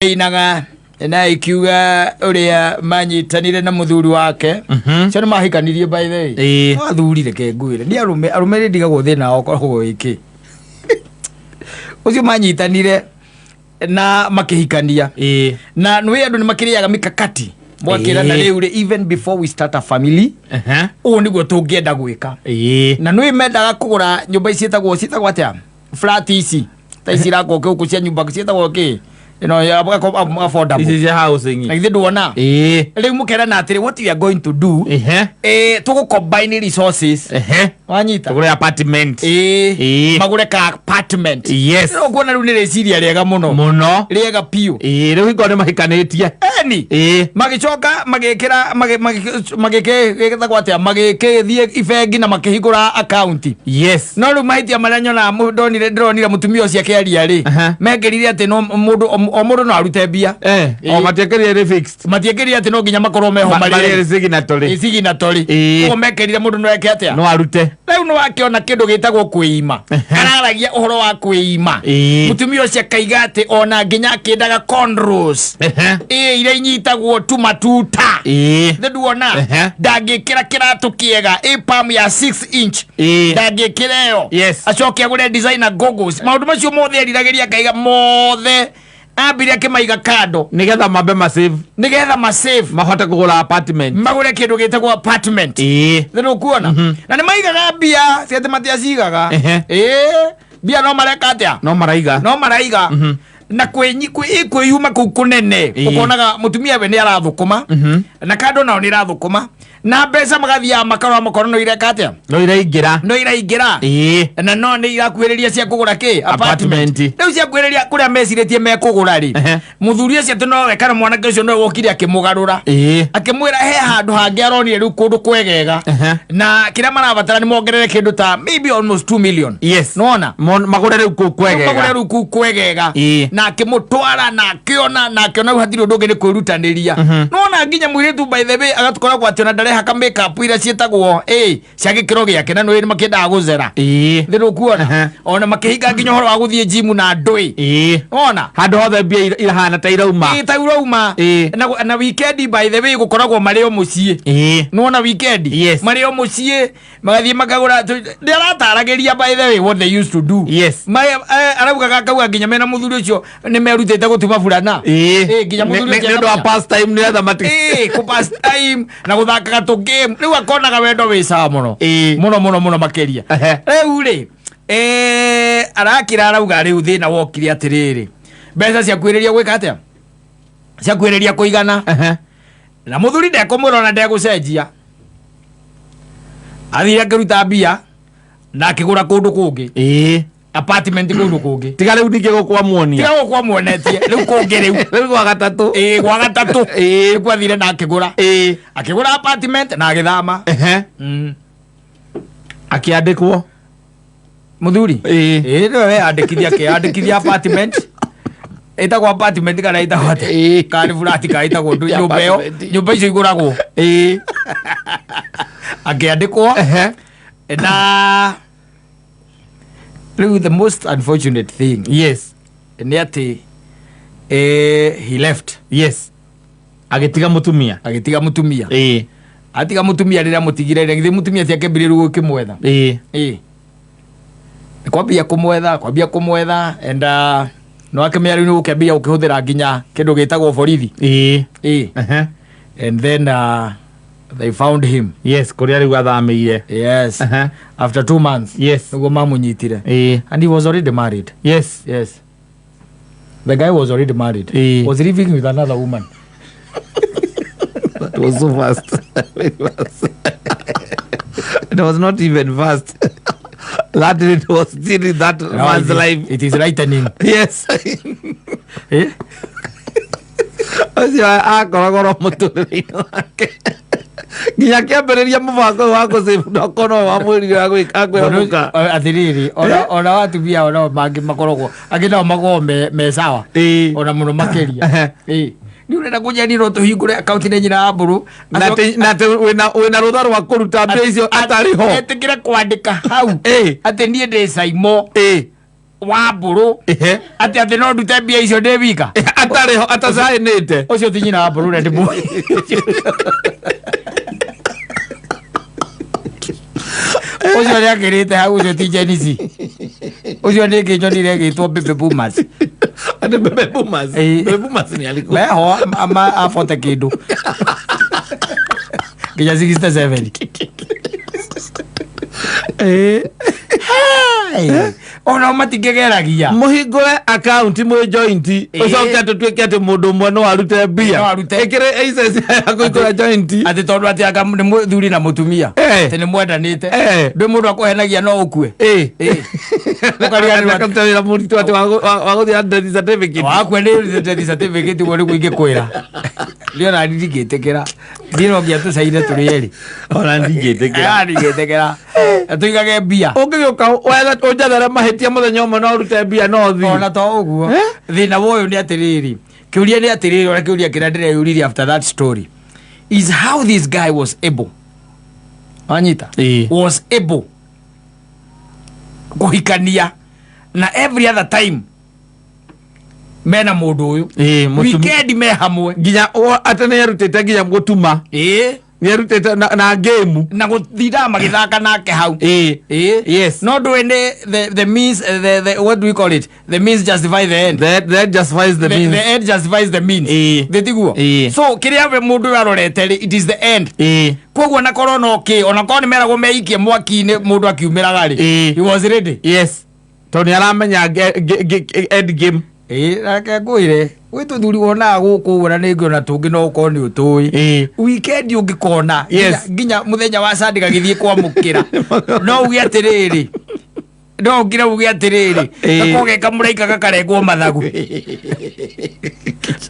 Ĩinaga na ikiuga ũrĩa manyitanire na mũthuri wake. Cio nĩ mahikanirie, by the way. No athuri, reke ngwĩre, nĩ arũme, arũme nĩ ndigagwo thĩna wao ũkoragwo wĩkĩ ũcio manyitanire na makĩhikania. Na nĩ andũ nĩ makĩrĩaga mikakati mwakĩrana. Rĩu rĩ, even before we start a family, ũũ nĩguo tũngĩenda gwĩka. Na nĩ mendaga kũgũra nyũmba ici ciĩtagwo atĩa, flat ici ta ici irakwo gũkũ cia nyũmba, ciĩtagwo kĩ ĩno ya affordable? Ici cia housing. Na githĩ nduona? Ĩĩ. Rĩu mũkerana atĩrĩ, what we are going to do, tũgũ combine resources. Wanyita? Tũgũre apartment. Ĩĩ. Ĩĩ. Magũre ka apartment. Yes. Rĩu kuona rĩu nĩ rĩciria rĩega mũno. Mũno. Rĩega biũ. Ĩĩ, rĩu hingo nĩ mahikanĩtie. Eni. Ĩĩ. Magĩcoka magĩkĩra magĩkĩtagwo atĩa, magĩkĩthiĩ ibengi na makĩhingũra akaunti. No rĩu mahĩtia marĩa nyonaga ndonire, ndĩronire mũtumia ũcio akĩaria rĩ, mekĩrire atĩ no mũndũ, o mũndũ no arute mbia. O matiekĩrire rĩ fixed. Matiekĩrire atĩ no nginya makorwo meho. Marĩ marĩ signatory. Signatory. Koguo mekĩrire mũndũ no eke atĩa? No arute. Rĩu nĩ wakĩona kĩndũ gĩtagwo kwĩima. Araragia ũhoro wa kwĩima. Mũtumia ũcio akaiga atĩ ona nginya akĩendaga cornrows, ĩ iria inyitagwo tumatuta. Nĩ nduona? Ndangĩkĩra kĩratũ kĩega, ĩ palm ya 6 inch. Ndangĩkĩra ĩyo. Acoke agũre designer goggles. Maũndũ macio mothe eriragĩria, akaiga mothe ambire akĩmaiga kando. Nĩgetha mambe masave. Nĩgetha masave. Mahote kũgũra apartment. Magũre kĩndũ gĩtagwo apartment. Nĩ nĩũkuona na nĩ maigaga mbia ciatĩ matiacigaga. Ĩĩ, mbia no mareka atĩa? No maraiga. No maraiga na kwĩyuma kũu kũnene. Ũkonaga mũtumia we nĩ arathũkũma na kando nao nĩ irathũkũma na mbeca magathiaga makarora makorwo no ireka atĩa? No iraingĩra. No iraingĩra. Na no nĩ irakuhĩrĩria cia kũgũra kĩ? Apartment. Rĩu ciakuhĩrĩria kũrĩa mecirĩtie mekũgũra rĩ, mũthuri ũcio atĩ nowe kana mwanake ũcio nowe wokire akĩmũgarũra, akĩmwĩra he handũ hangĩ aronire rĩu kũndũ kwegega. Na kĩrĩa marabatara nĩ mongerere kĩndũ ta maybe almost 2 million. Nona Magũre rĩu kũu kwegega. Magũre rĩu kũu kwegega. Na akĩmũtwara na akĩona, na akĩona rĩu hatirĩ ũndũ ũngĩ, nĩ kwĩrutanĩria. Nona nginya mũirĩtu, by the way, agatukoragwo atĩ ona ndarehaka makeup iria ciĩtagwo ĩ cia gĩkĩro gĩake, na nĩ makĩendaga gũcera. Thĩ nũkuona? Ona makĩhinga nginya ũhoro wa gũthiĩ gym na ndũĩ. Ona Handũ hothe mbia irahana ta irauma. Ĩ, ta urauma. Na weekend, by the way, gũkoragwo marĩ o mũciĩ. Nĩwona weekend? Yes. Marĩ o mũciĩ magathiĩ makagũra. Nĩ arataragĩria, by the way, what they used to do. Araugaga akauga nginya mena mũthuri ũcio nĩ merutĩte gũtuma burana. Ĩ, nginya mũthuri ũcio Nĩ ũndũ wa akamenya. pastime nĩgetha mati Ĩ, kũ pass time na gũthakaga tũ game. Rĩu akonaga wendo wĩ sawa mũno. Mũno mũno mũno makĩria. Rĩu rĩ, arakĩra arauga rĩu thĩna wokire atĩrĩrĩ, mbeca ciakuhĩrĩria gwĩka atĩa, ciakuhĩrĩria kũigana, na mũthuri ndekũmwĩra ona ndegũcenjia. Athire akĩruta mbia na akĩgũra kũndũ kũngĩ, apartment kũndũ kũngĩ. Tiga rĩu ningĩ gũkwa muonia. Tiga gũkwa muonetie, rĩu kũngĩ rĩu. Rĩu gwa gatatũ. Ĩĩ, gwa gatatũ. Nĩkuo athire na akĩgũra, akĩgũra apartment na agĩthama. Akĩandĩkwo. Mũthuri? Ĩĩ. Ĩĩ, nĩwe weyandĩkithia, akĩyandĩkithia apartment ĩtagwo apartment kana ĩtagwo atĩa? Kana nĩ flat kana ĩtagwo nyũmba ĩyo? Apartment. Nyũmba icio igũragwo. Akĩandĩkwo. Na rĩu the most unfortunate thing nĩ atĩ he left. Yes, agĩtiga mũtumia. Agĩtiga mũtumia. Atiga mũtumia, rĩrĩa mũtigire rĩ, githĩ mũtumia ti akĩambire rĩu gũkĩmwetha? Ĩĩ. Ĩĩ, kwambia kũmwetha, kwambia kũmwetha, and no akĩmenya rĩu nĩ gũkĩambia gũkĩhũthĩra nginya kĩndũ gĩtagwo borithi. Ĩĩ. And then they found him. Yes, kũrĩa rĩu athamĩire. Yes. After 2 months nĩguo mamũnyitire. And he was already married. Yes, the guy was already married. Was living with another woman. That was so fast. Very fast. It was not even fast. That it was still in that Now man's life. It is lightning. Eh? Ũcio akoragwo mũtũrĩre-inĩ wake nginya akĩambĩrĩria mũbango ũyũ wa gũcĩbu ndokorwo wamwĩrire akwĩra mũka. Atĩrĩrĩ, ona watumia ona mangĩ makoragwo angĩ nao makoragwo me sawa. Ona mũno makĩria. Ĩĩ, nĩ ũrenda kũnyanirwo tũhingũre akaunti nĩ nyina wa mbũrũ. Na atĩ wĩna rũtha rwa kũruta mbia icio atarĩ ho. Etĩkĩre kwandĩka hau atĩ niĩ ndĩ Saimo. Wa mbũrũ. Ehe. Atĩ no ndute mbia icio ndĩ wika. Atarĩ ho, atacaĩnĩte. Ũcio ti nyina wa mbũrũ ũrĩa ndĩmũĩ. Ũcio nĩ akĩrĩte hau, ũcio ti Gen Z. Ũcio nĩ ngĩnyonire ĩgĩtwo baby boomers. Atĩ baby boomers. Ĩĩ. Baby boomers nĩ arĩkũ? Meho abote kĩndũ nginya 67. Ĩĩ. Hey! Ona matingĩgeragia. Mũhingũre akaunti mwĩ joint. Ĩĩ. Ũcoke tũtuĩke atĩ mũndũ ũmwe no arute mbia. No arute. Ĩkĩrĩ access ya kũhingũra joint. Atĩ tondũ atĩ anga nĩ mũthuri na mũtumia. Eh. Atĩ nĩ mwendanĩte. Eh. Ndwĩ mũndũ akũhenagia no ũkue. Ĩĩ. Ĩĩ. Ũkariganĩrwo atĩ- Akaruta wĩra mũritũ atĩ wa gũthiĩ na death certificate. Wakua nĩ death certificate ũguo nĩguo ingĩkwĩra. Niĩ ona ndingĩtĩkĩra. Niĩ no nginya tũcaine tũrĩ erĩ. Ona ndingĩtĩkĩra. Ah, ndingĩtĩkĩra. Tũigage mbia. Ũngĩgĩũka ũnjethere mahĩtia mũthenya ũmwe no ũrute mbia no ũthiĩ. Ona to ũguo. Eh? Thĩna wa ũyũ nĩ atĩrĩrĩ, kĩũria nĩ atĩrĩrĩ, ona kĩũria kĩrĩa ndĩreyũririe after that story is how this guy was able, wanyita? Ĩĩ. Was able kũhikania na every other time mena mũndũ ũyũ. Ĩĩ, Weekend me hamwe. Nginya atĩ nĩ erutĩte nginya gũtuma. Ĩĩ. Nĩ erutĩte na game. Na gũtindaga magĩthaka nake hau. Ĩĩ. Ĩĩ. Yes. No ndũĩ nĩ the means, the, what do we call it, the means justify the end. That justifies the means. The end justifies the means. Ĩĩ. Thĩ tiguo? Ĩĩ. So kĩrĩa we mũndũ ũyũ arorete rĩ, it is the end. Ĩĩ. Koguo na korwo no kĩ, ona korwo nĩ meragwo meikie mwaki-inĩ mũndũ akiumĩraga rĩ, Ĩĩ. he was ready. Yes, tondũ nĩ aramenya end game. Ĩĩ, reke ngwĩre, gwĩ tũthuri wonaga gũkũ ũguo, na nĩngĩ ona tũngĩ no ũkorwo nĩ ũtũĩ. Ĩĩ. Weekend ũngĩkona nginya mũthenya wa Sunday gagĩthiĩ kwamũkĩra, no uge atĩrĩrĩ, no ũngire uge atĩrĩrĩ, Ĩĩ. gakorwo ge kamũraika gakarengwo mathagu,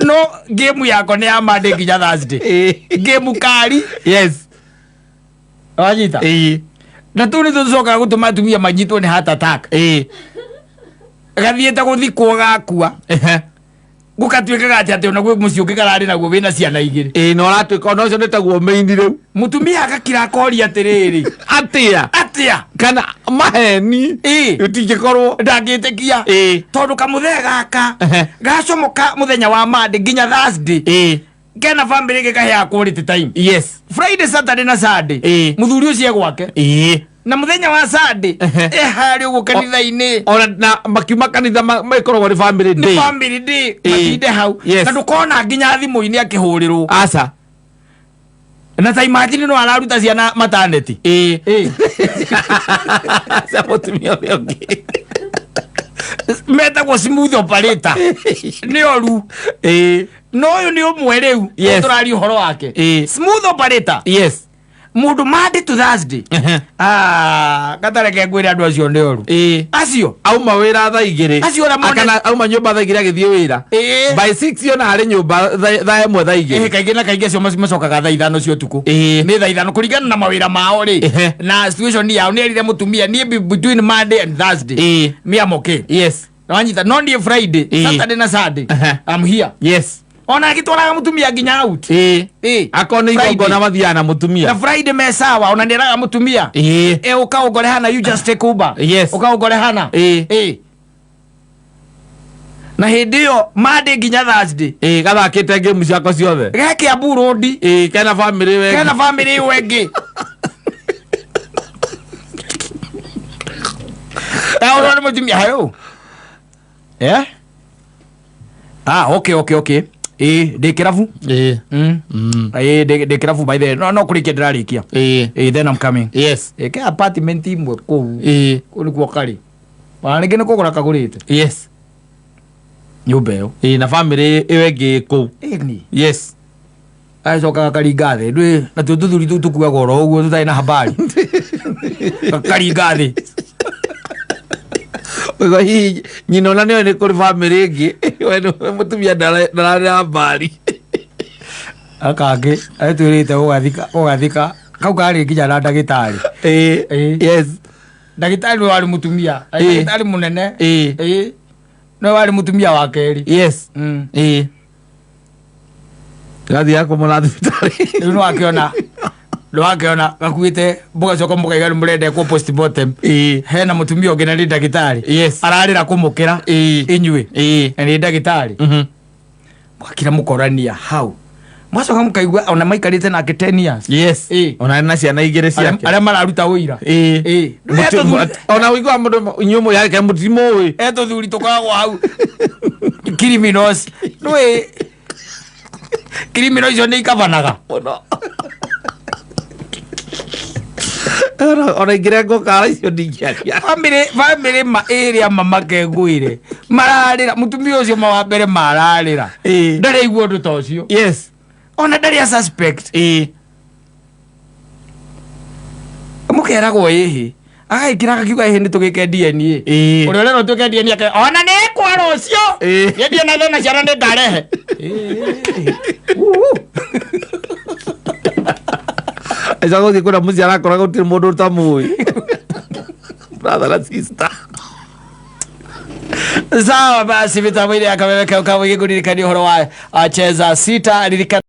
no game yako nĩ ya Monday nginya Thursday. Ĩĩ. Game kari. Wanyita? Ĩĩ. Na tũu nĩ tũcokaga gũtũma atumia manyitwo nĩ heart attack. Ĩĩ. Gathiĩte gũthikwo gakua. Gũkatuĩkaga atĩ ona gwĩ mũciĩ ũngĩ kararĩ naguo wĩna ciana igĩrĩ. Ĩĩ, na ũratuĩka ona ũcio nĩ taguo main rĩu. Mũtumia agakira akoria atĩrĩrĩ, atĩa? Atĩa? Kana maheni. Ũtingĩkorwo. Ndangĩtĩkia. Tondũ kamũthee gaka gacomoka mũthenya wa Monday nginya Thursday, kena family ĩngĩ kaheaga quality time. Friday, Saturday na Sunday, mũthuri ũcio e gwake. Na mũthenya wa Sunday, eharĩ ũguo kanitha-inĩ. Ona na makiuma kanitha makoragwo nĩ family nĩ day. Family day. Matinde hau. Na ndũkona nginya thimũ-inĩ akĩhũrĩrwo. Aca. Na ta imagine no araruta ciana maternity. Ĩĩ. Ĩĩ. Cia mũtumia ũrĩa ũngĩ. Metagwo smooth operator, nĩ oru. No ũyũ nĩ ũmwe rĩu tũraria ũhoro wake. Smooth operator. Mũndũ Monday to Thursday. Ah, gatareke ngwĩre, andũ acio nĩ oru. Acio. Auma wĩra thaa 2. Acio ona mone- Kana auma nyũmba thaa 2 agĩthiĩ wĩra. By 6 ona arĩ nyũmba thaa 1, thaa 2. Kaingĩ na kaingĩ acio macokaga thaa 5 cia ũtukũ. Nĩ thaa 5 kũringana na mawĩra mao rĩ. Na situation yao nĩ erire mũtumia, niĩ between Monday and Thursday, me am okay. Wanyita? No niĩ Friday, Saturday na Sunday, I'm here. Ona agĩtwaraga mũtumia nginya out. Akorwo nĩ Friday. igongona mathiaga na mũtumia. Na Friday me sawa, ona nĩeraga mũtumia, ũka ũngore hana, you just take Uber. Ũka ũngore hana. Na hĩndĩ ĩyo Monday nginya Thursday, Ĩĩ, gathakĩte game ciako ciothe. Geke Kiambu Road. Ĩĩ, kena family we. Kena family ĩyo ĩngĩ. Kaũrwo nĩ mũtumia hayo. Eh? Ah, okay. Ĩĩ, ndĩ kĩrabu. Ĩĩ, ndĩ kĩrabu by the way. No kũrĩkia ndĩrarĩkia. Ĩĩ, then I'm coming. Ĩĩ, ke apartment imwe kũu. Kũu nĩkuo karĩ. Ona rĩngĩ nĩ kũgũra kagũrĩte. Nyũmba ĩyo. Ĩĩ, na family ĩyo ĩngĩ kũu. Ĩni. Agacoka gakaringa thĩ, ndwĩ natuo tũthuri tũu tũkuaga oro ũguo tũtarĩ na habari, gakaringa thĩ. Ũguo hihi nyina ona nĩoĩ nĩ kũrĩ family ĩngĩ? We nĩwe mũtumia ndararĩ na mbari. Akangĩ atwĩrĩte ũgathika, ũgathika kau karĩ nginya na ndagĩtarĩ. Ndagĩtarĩ nĩwe warĩ mũtumia. Ndagĩtarĩ mũnene. Ĩĩ, nĩwe warĩ mũtumia wa kerĩ. Ĩĩ, gathiaga kũmũna thibitarĩ. Rĩu nĩwakĩona, Ndwakĩona gakuĩte mũgacoka mũkaiga nĩ mũrendekwo postmortem. Hena mũtumia ũngĩ na nĩ ndagĩtarĩ. Ararĩra kũmũkĩra inyuĩ. Na nĩ ndagĩtarĩ. Mwakira mũkorania hau, mwacoka mũkaigua ona maikarĩte nake 10 years. Ona na ciana igĩrĩ ciake. Arĩa mararuta ũira. Ona ũiguaga mũndũ inyuĩ mũyake mũtimũĩ. Etũthuri tũkoragwo hau criminals, nĩũĩ criminal icio nĩ ikabanaga. Mũno. Ona ingĩrengwo kara icio ndingĩaria. Bamĩrĩ ma ĩrĩa mamake ngwĩre mararĩra mũtumia ũcio ma wa mbere mararĩra. Ndarĩ aigua ũndũ ta ũcio. Ona ndarĩ a suspect. Mũkeragwo ĩhĩ agagĩkĩra agakiuga ĩhĩ nĩ tũgĩke DNA. Ũrĩa ũrerwo tuĩke DNA ake ona nĩ ĩkwa rũciũ. Nĩ na thĩna ciana nĩ ngarehe. Eca gũthiĩ kũrĩa mũciĩ arakora gũtirĩ mũndũ ũtamũĩ, brother na sister. Sawa basi, mitambo ile ya kameme kau kau igĩkũririkania ũhoro wa cheza sita ririkana.